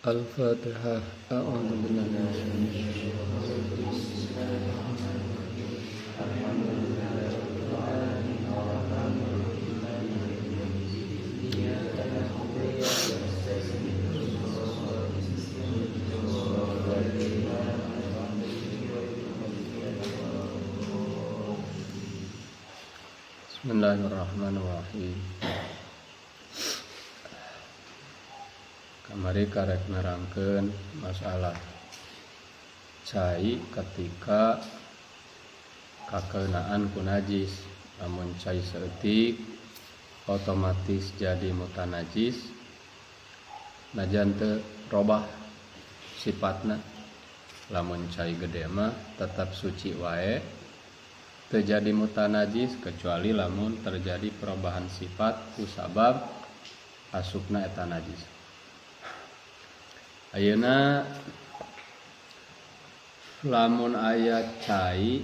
Al-Fatihah. A'udzu billahi minasyaitonir Bismillahirrahmanirrahim. Kamari karek nerangkeun masalah cai ketika kakeunaan ku najis. Lamun cai saeutik otomatis jadi mutanajis, najan teu robah sifatna. Lamun cai gede mah tetap suci wae, teu jadi mutanajis kecuali lamun terjadi perubahan sifat ku sabab asupna eta najis. Ayeuna lamun aya cai,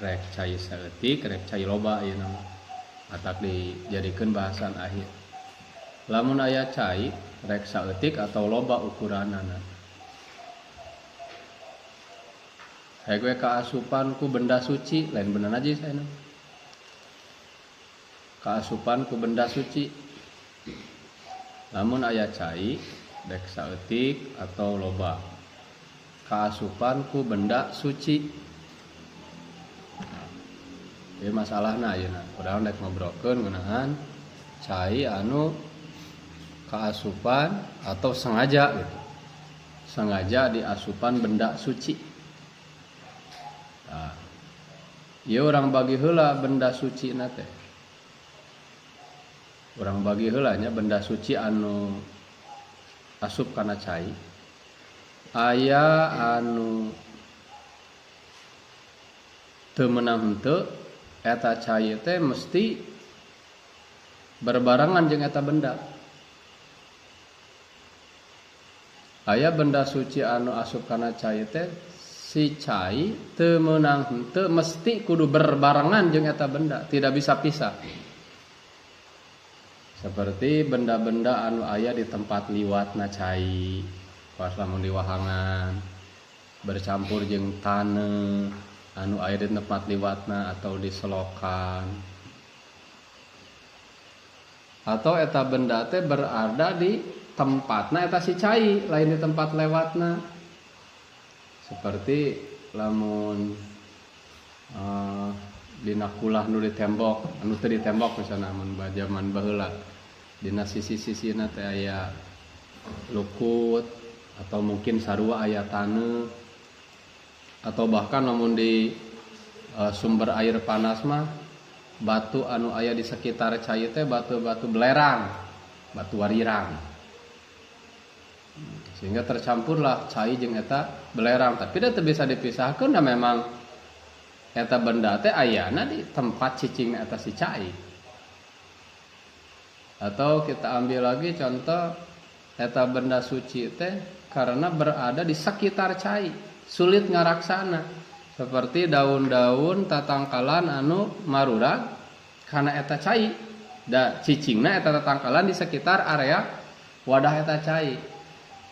rek cai saeutik rek cai loba, ayeuna mah matak dijadikeun bahasan akhir. Lamun aya cai rek saeutik atau loba ukuranana, hayang we kaasupan ku benda suci, lain benda najis ayeuna, kaasupan ku benda suci. Lamun aya cai rek saeutik atau loba kaasupan ku benda suci. Ieu masalahna ayeuna urang rek ngobrolkeun ngeunaan cai anu kaasupan atau sengaja gitu, sengaja diasupan benda suci. Nah, ieu urang bagi heula benda suci na teh. Urang bagi heula nya benda suci anu asup kana cai. Aya anu teu meunang henteu eta cai teh mesti berbarengan jeung eta benda. Aya benda suci anu asup kana cai teh si cai teu meunang henteu mesti kudu berbarengan jeung eta benda, tidak bisa pisah. Seperti benda-benda anu aya di tempat liwatna cai, pas lamun di wahangan bercampur jeung taneuh anu aya di tempat liwatna atau di selokan, atau eta benda teh berada di tempatna eta si cai, lain di tempat lewatna. Seperti lamun dina kulah nu di tembok, anu teu di tembok misalna mun jaman baheula dina sisi-sisina teh aya lukut atau mungkin sarua aya taneuh, atau bahkan lamun di sumber air panas mah batu anu aya di sekitar cai teh batu-batu belerang, batu warirang, sehingga tercampurlah cai jeung eta belerang, tapi da teu bisa dipisahkeun da memang eta benda teh ayana di tempat cicingna eta si cai. Atau kita ambil lagi contoh eta benda suci teh karena berada di sekitar cai, sulit ngaraksana, seperti daun-daun tatangkalan anu marurag karena eta cai, da cicingna eta tatangkalan di sekitar area wadah eta cai.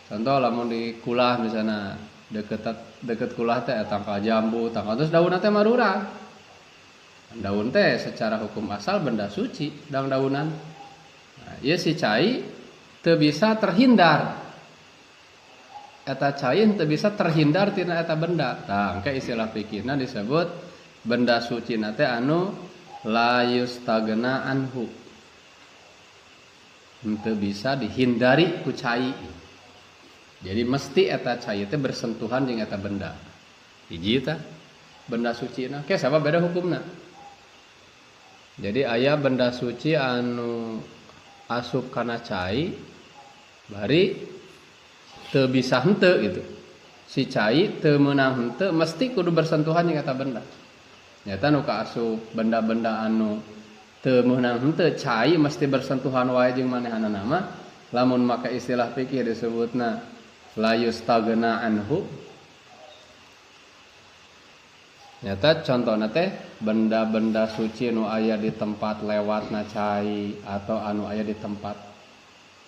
Contoh lamun di kulah misalnya deket kulah teh tangkal jambu, tangkal terus daun teh marurag. Daun teh secara hukum asal benda suci, daun-daunan. Nah, ieu si cai teu bisa terhindar. Eta cai teu bisa terhindar tina eta benda. Tah, engke istilah fikihna disebut benda suci na teh anu la yustagna anhu. Henteu bisa dihindari ku cai. Jadi mesti eta cai teh bersentuhan jeung eta benda. Hiji tah benda suci na, ke sabab beda hukumna. Jadi aya benda suci anu asup kana cai bari teu bisa henteu gitu. Si cai teu meunang henteu mesti kudu bersentuhan jeung eta benda. Nyata nu kaasup benda-benda anu teu meunang henteu cai mesti bersentuhan wae jeung manehanana mah, lamun make istilah fikih disebutna la yustagna anhu. Nyata contohna teh benda-benda suci nu aya di tempat lewatna cai atau anu aya di tempat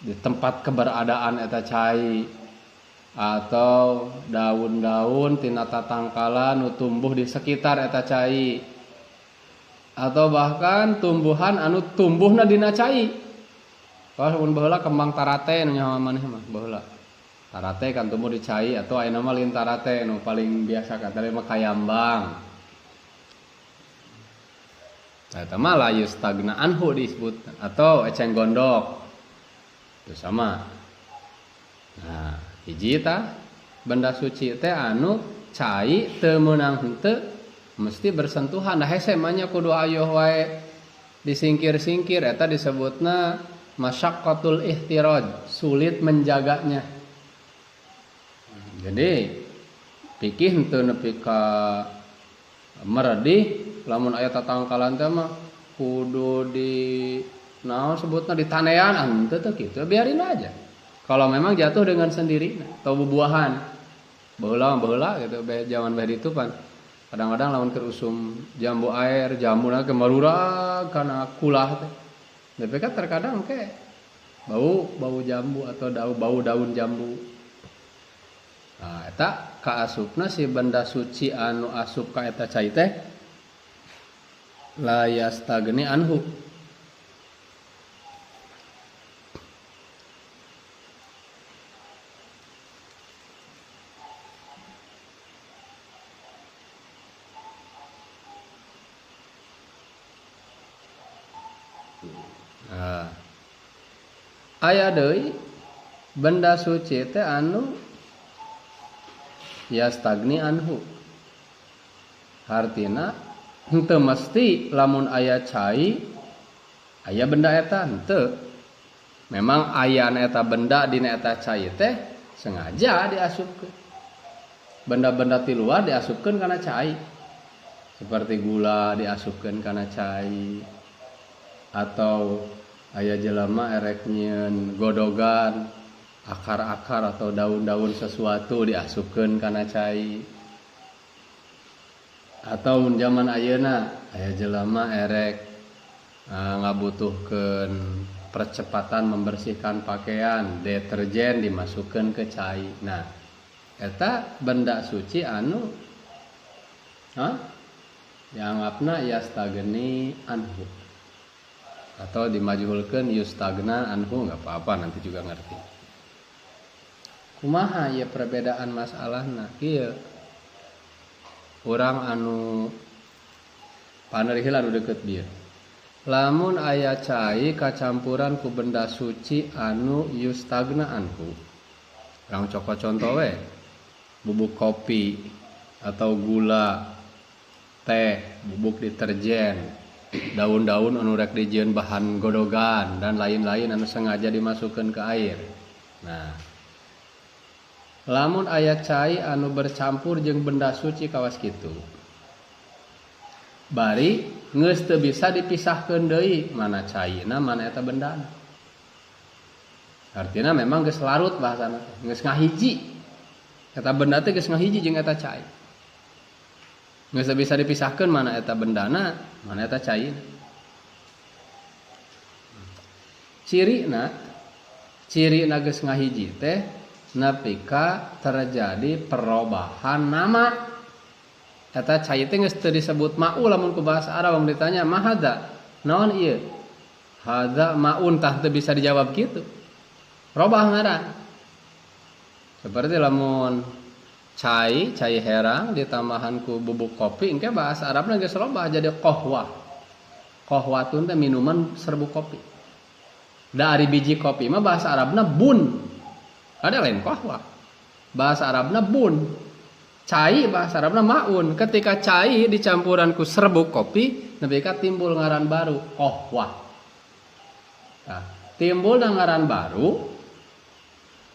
Di tempat keberadaan eta cai atau daun-daun tina tatangkalan nu tumbuh di sekitar eta cai atau bahkan tumbuhan anu tumbuhna dina cai. Kalau mun baheula kembang tarate nu nyaho maneh mah baheula. Tarate kan tumbuh di cai atau ayeuna mah lain tarate nu paling biasa kata mah kayambang. Nah, eta mah la yustagna anhu disebut atau eceng gondok. Itu sama. Nah, hiji tah benda suci teh anu cai teu meunang henteu mesti bersentuhan. Nah hese mah nya kudu ayoh wae disingkir-singkir eta disebutna masyaqqatul ihtiraj, sulit menjaganya. Jadi pikih henteu nepi ka meredih lamun aya tatangkalan teh mah kudu di naon sebutna ditanean henteu teh kitu, biarin aja. Kalau memang jatuh dengan sendiri atau bubuahan. Baheula gitu zaman beh ditu pan. Kadang-kadang lamun keur usum jambu air, jambuna ke marurag kana kulah teh. Tapi kan terkadang ke bau jambu atau bau daun jambu. Nah, eta kaasupna si benda suci anu asup ka eta cai teh la yastagni anhu. Nah, aya deui benda suci teh anu yastagni anhu. Hartina henteu mesti lamun aya cai aya benda eta henteu. Memang ayana eta benda dina eta cai teh sengaja diasupkeun. Benda-benda ti luar diasupkeun kana cai. Seperti gula diasupkeun kana cai atau aya jelema erek nyieun godogan akar-akar atau daun-daun sesuatu diasupkeun kana cai. Atau mun zaman ayeuna aya jelema erek ngabutuhkeun percepatan membersihkan pakaian, deterjen dimasukkeun ke cai. Nah, eta benda suci anu dianggapna yastagni anhu atau dimajhulkeun yustagna anhu, enggak apa-apa nanti juga ngerti. Kumaha ieu perbedaan masalahna? Kieu urang anu paneri heula anu deukeut bieu. Lamun aya cai kacampuran ku benda suci anu yustagna anhu. Urang cokot contoh we, bubuk kopi atau gula, teh, bubuk deterjen, daun-daun anu rek dijieun bahan godogan dan lain-lain anu sengaja dimasukkeun ke air. Nah, lamun aya cai anu bercampur jeung benda suci kawas kitu, bari geus teu bisa dipisahkeun deui mana caina mana eta bendana. Artinya memang geus larut bahasana teh, geus ngahiji. Eta benda teh geus ngahiji jeung eta cai. Geus teu bisa dipisahkeun mana eta bendana, mana eta caina. Cirina geus ngahiji teh nepi ka terjadi perubahan nama. Eta cai teh geus teu disebut ma'u lamun ku bahasa Arab lamun ditanya ma hadza? Naon ieu? Hadza ma'un, tah teu bisa dijawab kitu. Robah ngaran. Seperti lamun cai herang ditambahan ku bubuk kopi engke bahasa Arabna geus robah jadi qahwah. Qahwatun teh minuman serbuk kopi. Da ari biji kopi mah bahasa Arabna bun. Ada lain qahwah. Bahasa Arabna bun. Cai bahasa Arabna maun. Ketika cai dicampuran ku serbuk kopi, nepi ka timbul ngaran baru, qahwah. Nah, timbul ngaran baru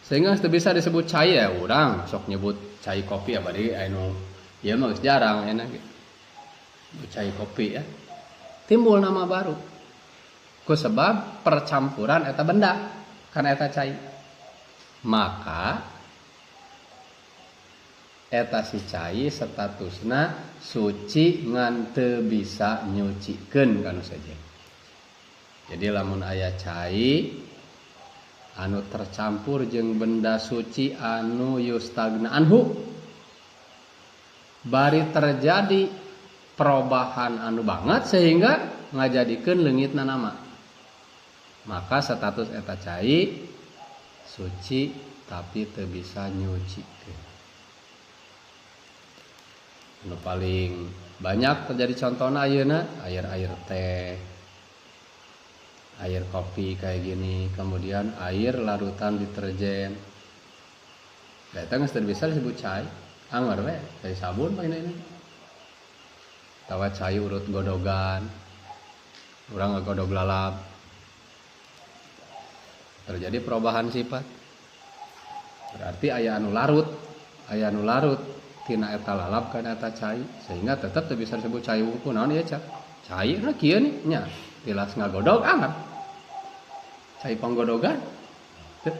sehingga teu bisa disebut cai ya urang sok nyebut cai kopi ya bari anu ieu mah geus jarang enak ge. Cai kopi ya. Timbul nama baru. Ku sebab percampuran eta benda kana eta cai. Maka eta si cai statusna suci ngan teu bisa nyucikeun kanu sejen. Jadi lamun aya cai anu tercampur jeung benda suci anu yustagna anhu bari terjadi perubahan anu banget sehingga ngajadikeun leungitna nama, maka status eta cai suci tapi teu bisa nyucikeun. Anu paling banyak terjadi contohna ayeuna air-air teh, air kopi kayak gini, kemudian air larutan deterjen. Da eta geus teu bisa disebut cai, angger we cai sabun mah ini. Tawa cai urut godogan, urang ngagodog lalap. Terjadi perubahan sifat. Berarti aya anu larut tina eta lalap kana eta cai, sehingga tetap teu bisa disebut cai wungkul. Naon ieu cai? Cai na kieu nih nya, tilas ngagodog angger. Cai panggodogan. Teu.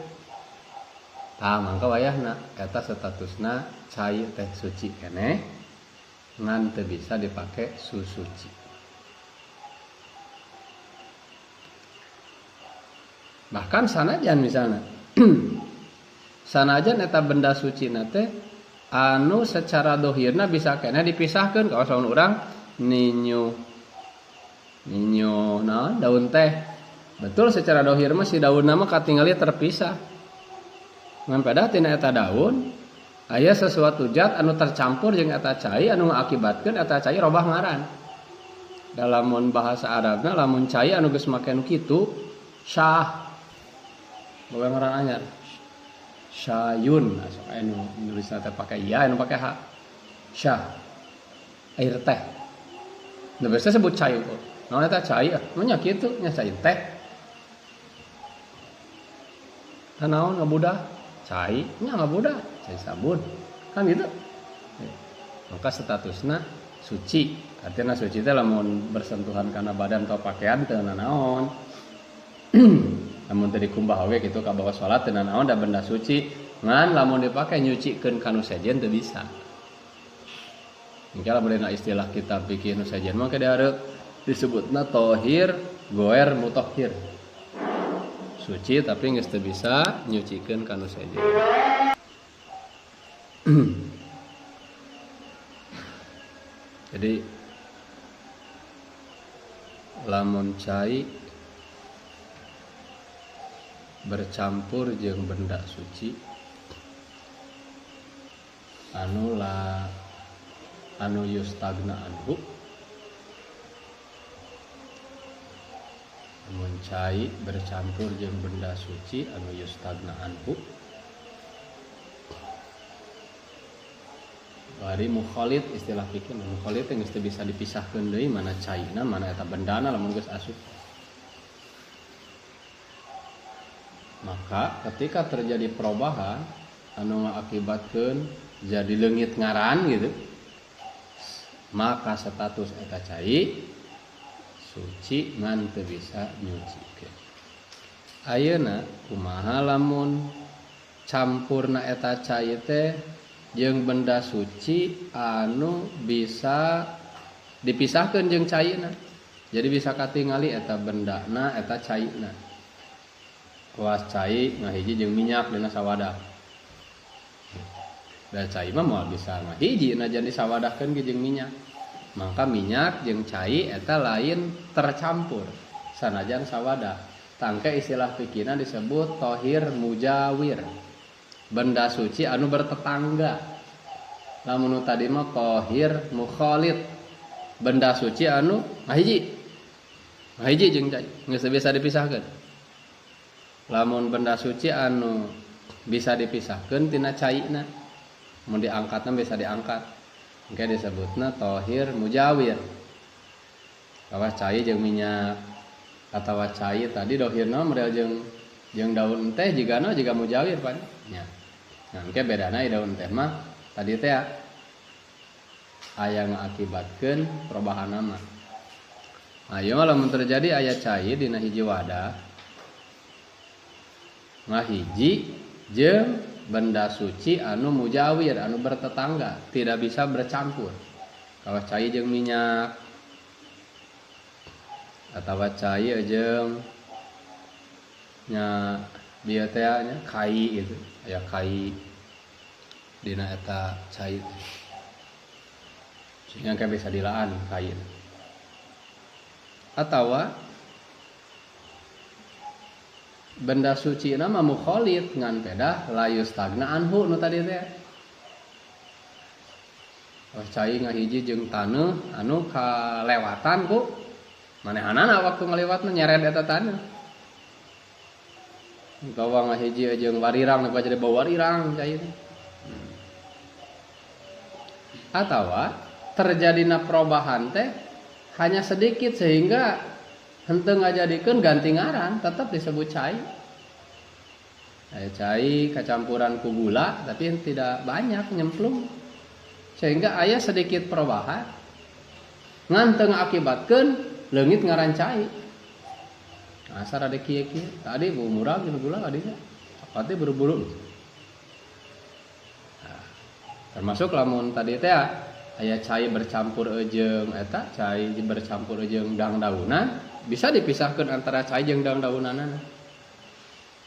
Tah mangka wayahna eta statusna cai teh suci keneh ngan teu bisa dipake susuci. Bahkan sanajan misalnya sanajan eta benda suci na teh anu secara dohirna bisa keneh dipisahkeun ka saun urang ninyu ninyu naon daun teh. Betul secara dohir mah si daunna mah katingali terpisah. Ngan pada tina eta daun aya sesuatu zat anu tercampur jeung eta cai anu ngakibatkeun eta cai robah ngaran. Dalam bahasa Arabna lamun cai anu geus make nu kitu syah boga ngaran anyar. Syayun sok aya nu nulisna teh pake ya anu pake h. Syah air teh. Nu biasa sebut cai kok. Naon eta cai ah? Nya kitu nya cai teh. Tah naon ngabudah? Cai nya ngabudah, cai sabun. Kan gitu. Maka statusna suci. Artinya suci teh lamun bersentuhan kana badan atau pakaian teu nanaon. Lamun teu dikumbah oge kitu ka bawa salat teu nanaon da benda suci. Ngan lamun dipake nyucikeun ka nu sejen teu bisa. Engke lamun dina istilah kitab fikih nu sejen mah ke dihareup disebutna tohir goer mutahhir. Suci tapi geus teu bisa nyucikeun ka nu sejen. Jadi lamun cai bercampur jeung benda suci anu la anu yustagna anhu, lamun cai bercampur jeung benda suci anu yustagna anhu bari mukhalid, istilah fikih mukhalid teh geus teu bisa dipisahkeun deui mana caina mana eta bendana lamun geus asup. Maka ketika terjadi perubahan anu ngakibatkeun jadi leungit ngaran gitu, maka status eta cai suci ngan teu bisa nyucikeun. Ayeuna kumaha lamun campurna eta cai teh jeung benda suci anu bisa dipisahkeun jeung caina. Jadi bisa katingali eta bendana eta caina. Kuas cai ngahiji jeung minyak dina sawadah. Da cai mah moal bisa ngahiji najan disawadahkeun ge jeung minyak. Maka minyak jeung cai eta lain tercampur sanajan sawadah. Tangke istilah fikihna disebut tohir mujawir. Benda suci anu bertetangga. Lamun nu tadi mah tohir mukhalid. Benda suci anu ngahiji. Ngahiji jeung cai geus bisa dipisahkeun. Lamun benda suci anu bisa dipisahkeun tina caina, mun diangkatna bisa diangkat. Engke disebutna tohir mujawir. Kawas cai jeung minyak atawa cai tadi dohirna model jeung daun teh jigana jiga mujawir pan nya. Nah, engke bedana daun teh mah tadi teh aya ngakibatkeun perubahan nama. Nah, ieu mah lamun terjadi aya cai dina hiji wadah ngahiji jeung benda suci anu mujawir anu bertetangga tidak bisa bercampur. Kawas cai jeung minyak atawa cai jeung nya Bieu teh nya kai gitu, aya kai dina eta cai. Sehingga kayak bisa dilaan kai. Atawa benda suci nama mukhalid ngan pedah la yustagna anhu nu tadi teh. Oh, cai ngahiji jeung taneuh anu kalewatan ku manehanana waktu ngalewatna nyered eta taneuh. Utawa ngahiji jeung warirang nepi jadi bau warirang cai teh. Atawa terjadina perubahan teh hanya sedikit sehingga henteu ngajadikeun ganti ngaran, tetap disebut cai. Aya cai kacampuran ku gula tapi tidak banyak nyemplung. Sehingga aya sedikit perubahan ngan teu ngakibatkeun leungit ngaran cai. Asar ada kieu-kieu, tadi bau murah jeung gula adinya. Apatnya buru-buru. Nah, termasuk lamun tadi teh aya cai bercampur jeung eta, cai bercampur jeung dangdaunan, bisa dipisahkan antara cai jeung dangdaunanana.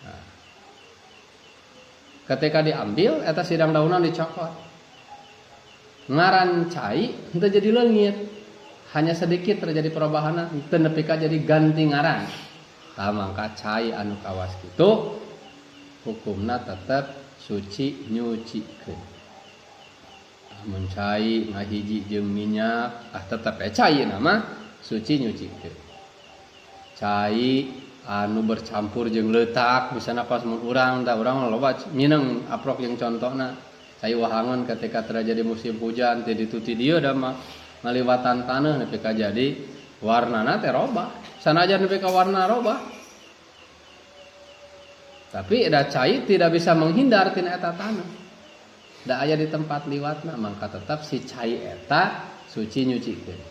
Nah, ketika diambil eta si dangdaunan dicokot. Ngaran cai henteu jadi leungit. Hanya sedikit terjadi perubahan teu nepi ka jadi ganti ngaran. Tah mangka cai anu kawas kitu hukumna tetep suci nyucikeun. Lamun cai ngahiji jeung minyak, ah tetep we cai nama suci nyucikeun. Cai anu bercampur jeung leutak misalna pas mun urang tah urang loba mineng aprok jeung contona. Cai wahangan ketika terjadi musim hujan teh dituti dieu da mah ngaliwatan taneuh nepi ka jadi warnana teh robah. Sanajan nepi ka warna robah. Tapi da cai tidak bisa menghindar tina eta taneuh. Da aya di tempat liwatna mangka tetap si cai eta suci nyucikeun.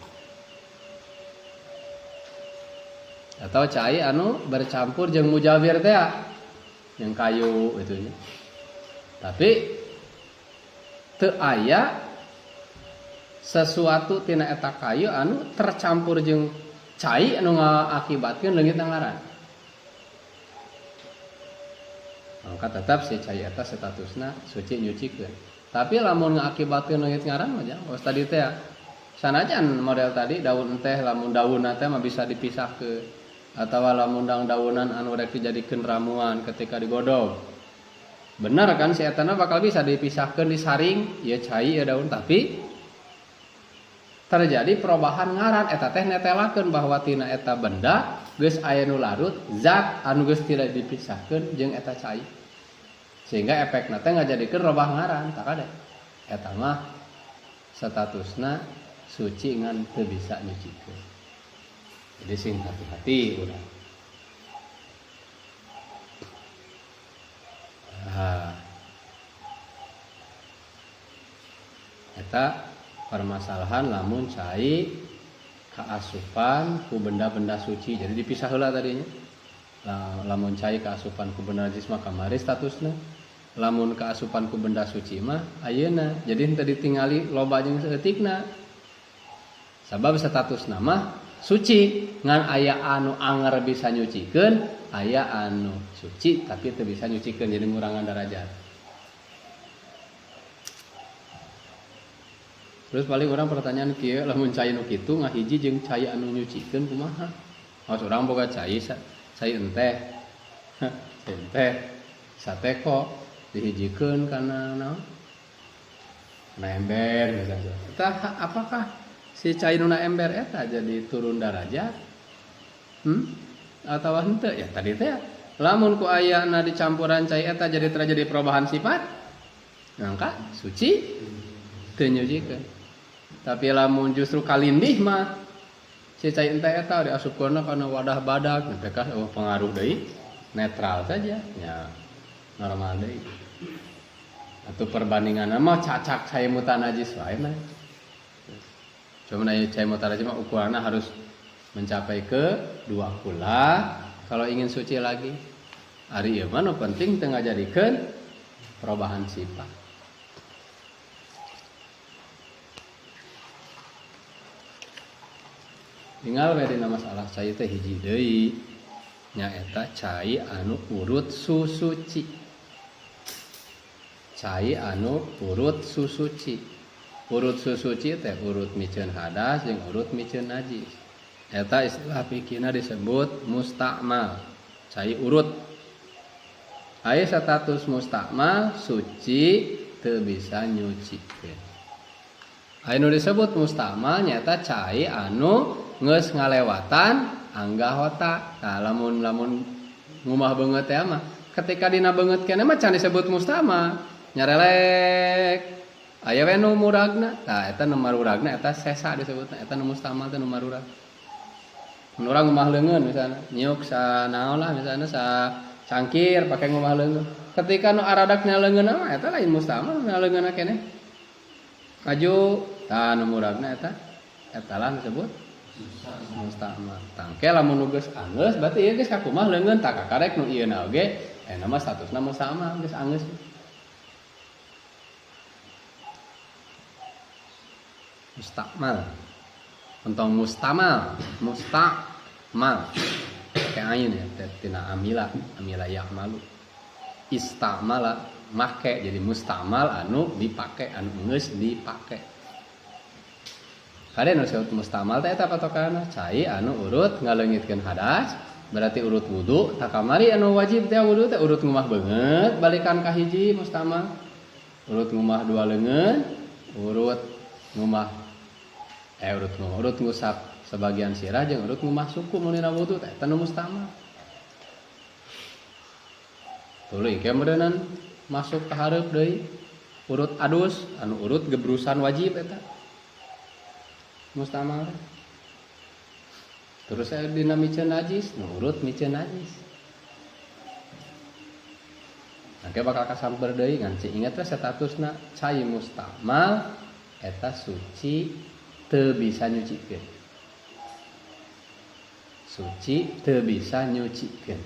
Atau cai anu bercampur jeung mujawir teh yang kayu itu nya. Tapi teu aya sesuatu tina eta kayu anu tercampur jeung cai anu ngakibatkeun leungit ngaran. Maka tetap si cai eta statusna suci nyucikeun. Tapi lamun ngakibatkeun leungit ngaran mah jangan. Kos tadi teh sanajan model tadi daun teh lamun daunna teh mah bisa dipisahkeun atawa lamun dang-daunan anu rek dijadikeun ramuan ketika digodog. Benar kan si etana bakal bisa dipisahkeun disaring ieu cai ieu daun tapi terjadi perubahan ngaran eta teh netelakeun bahwa tina eta benda geus aya nu larut zat anu geus tidak dipisahkeun jeung eta cai. Sehingga efekna teh ngajadikeun robah ngaran tak ada. Eta mah statusna suci ngan teu bisa nyucikeun. Jadi sing hati-hati urang. Nah, eta permasalahan lamun cai kaasupan ku benda-benda suci. Jadi dipisah heula tadinya. Lamun cai kaasupan ku benda najis mah kamari statusna. Lamun kaasupan ku benda suci mah ayeuna. Jadi henteu ditingali loba jeung saeutikna. Sabab statusna mah suci ngan aya anu anger bisa nyucikeun, aya anu suci tapi teu bisa nyucikeun jadi ngurangan derajat. Terus paling orang pertanyaan kieu lamun cai nu kitu ngahiji jeung cai anu nyucikeun kumaha? Maksud urang boga cai cai enteh. Cai enteh sateko dihijikeun kana naon? Kana ember misalnya. Eta apakah si cai nu na ember eta jadi turun derajat? Atawa henteu? Ya tadi teh lamun ku ayana dicampuran cai eta jadi terjadi perubahan sifat, mangka suci teu nyucikeun. Tapi lamun justru kalindih mah si cai enteh eta diasupkeunna kana wadah badak, nepi ka eueuh pengaruh deui, netral saja nya normal deui. Atau perbandinganna mah cacak cai mutanajis wae mah. Cuman aya cai mutanajis mah ukuranna harus mencapai ke 2 kula kalau ingin suci lagi. Ari ieu mah nu penting teu ngajadikeun perubahan sifat. Tinggal we dina masalah cai teh hiji deui. Nyaeta cai anu urut susuci. Cai anu urut susuci. Urut susuci teh urut miceun hadas jeung urut miceun najis. Eta istilah fikihna disebut mustakmal, cai urut. Aya status mustakmal suci teu bisa nyucikeun. Aya nu disebut mustakmal nyaeta cai anu geus ngalewatan anggahota. Tah lamun ngumah beungeut teh mah ketika dina beungeut keneh mah can disebut mustakmal, nyarelek. Aya we nu muragna. Tah eta nu maruragna eta sesa disebutna, eta nu mustakmal teh nu marurag. Mun urang ngumah leungeun misalna, nyiuk sa naon lah misalna sa cangkir pake ngumah leungeun. Ketika nu aradakna leungeunna mah eta lain mustakmal na leungeunna keneh. Maju tah nu muragna eta eta lah disebut mustakmal. Tangke lamun nu geus anggeus berarti ieu geus kakumah leungeun tah kakarek nu ieu na oge eta mah statusna mustakmal geus anggeus. Mustakmal. Entong mustamal, mustakmal. Pakai ain ya, tina amila, amila ya'malu. Istamala make jadi mustamal anu dipake, anu geus dipake. Kade nu disebut mustamal teh eta patokanna cai anu urut ngaleungitkeun hadas, berarti urut wudu, tah kamari anu wajib teh wudu teh urut ngumah beungeut balikan ka hiji mustamal. Urut ngumah dua leungeun, urut ngumah urut ngusap sebagian sirah jeung urut ngumah suku mun dina wudu teh eta nu mustamal. Tuluy ke meureunnan masuk ka hareup deui urut adus anu urut gebrusan wajib eta mustamal. Terus aya dina miceun najis, nu urut miceun najis. Engke bakal kasamper deui ngan cing inget we statusna cai mustamal eta suci teu bisa nyucikeun. Suci teu bisa nyucikeun.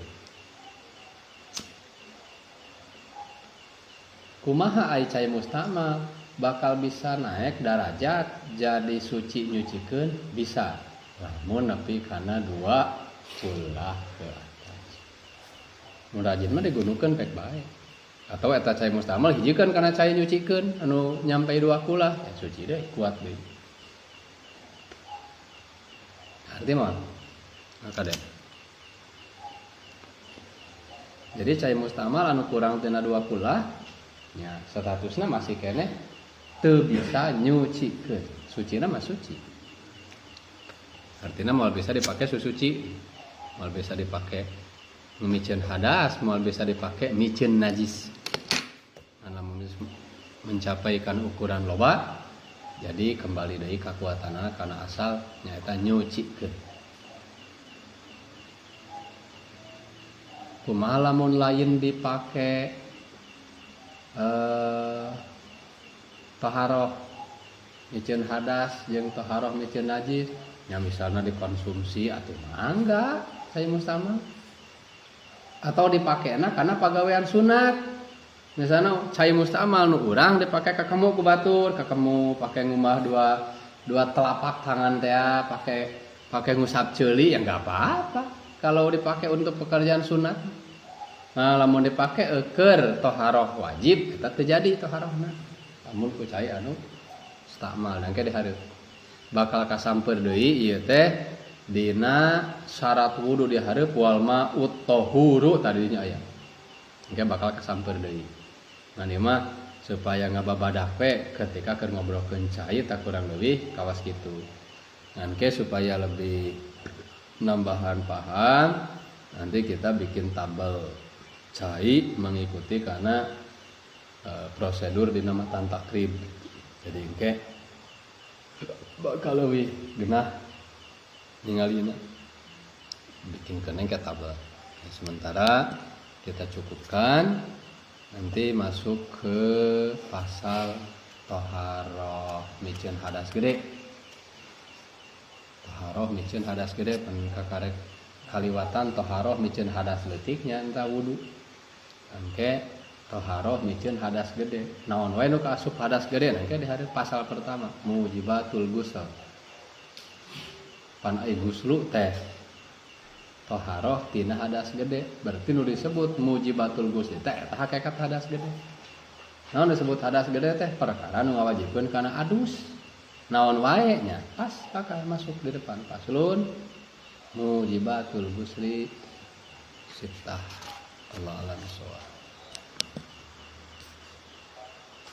Kumaha ai cai mustamal bakal bisa naik darajat jadi suci nyucikeun bisa lamun nepi kana 2 kulah ke atas. Mun rajin mah digunukeun pek bae. Atau eta cai mustamal hijikeun kana cai nyucikeun anu nyampe 2 kulah ya suci deui kuat deui. Arti mah maka deh. Jadi cai mustamal anu kurang tina 2 kulah nya statusna masih keneh teu bisa nyucikeun. Sucina mah suci. Artinya moal bisa dipake susuci, moal bisa dipake miceun hadas, moal bisa dipake miceun najis. Lamun mencapai kan ukuran loba, jadi kembali deui kakuatanna kana asal nyaeta nyucikeun. Kumaha lamun lain dipake toharoh miceun hadas jeung toharoh miceun najis nya misalna dikonsumsi atuh mangga cai mustamal atau dipakena kana pagawean sunat misalna cai mustamal nu urang dipake kakemu ku batur kakemu pake ngumah dua telapak tangan teh pake ngusap ceuli ya enggak apa-apa kalau dipake untuk pekerjaan sunat. Nah, lamun dipake eueur toharoh wajib eta teu jadi toharohna. Lamun ku cai anu mustakmal engke dihareup. Bakal kasamper deui ieu teh dina syarat wudu dihareup wal ma'ut tahuru tadinya aya. Engke bakal kasamper deui. Ngan ieu mah supaya ngababadak we ketika keur ngobrolkeun cai tak kurang leuwih kawas kitu. Ngan ke supaya lebih nambahan paham nanti kita bikin tabel cai mengikuti karena prosedur dina matan takrib. Jadi engke bakal leuwih genah ningalina bikin keneng ke tabel. Nah, sementara kita cukupkan, nanti masuk ke pasal toharoh miceun hadas gede. Toharoh miceun hadas gede pan kakarek kaliwatan toharoh miceun hadas leutiknya entah wudu. Engke toharoh miceun hadas gede. Naon wae nu kaasup hadas gede engke di hari pasal pertama mujibatul ghusl. Pan ai guslu teh Toharoh tina hadas gede. Berarti nu disebut mujibatul ghusli teh eta hakikat hadas gede. Naon disebut hadas gede teh? Perkara nu ngawajibkeun kana adus. Naon wae nya? Pas bakal masuk di depan faslun mujibatul ghusli sittah. Allahu a'lam bissawab.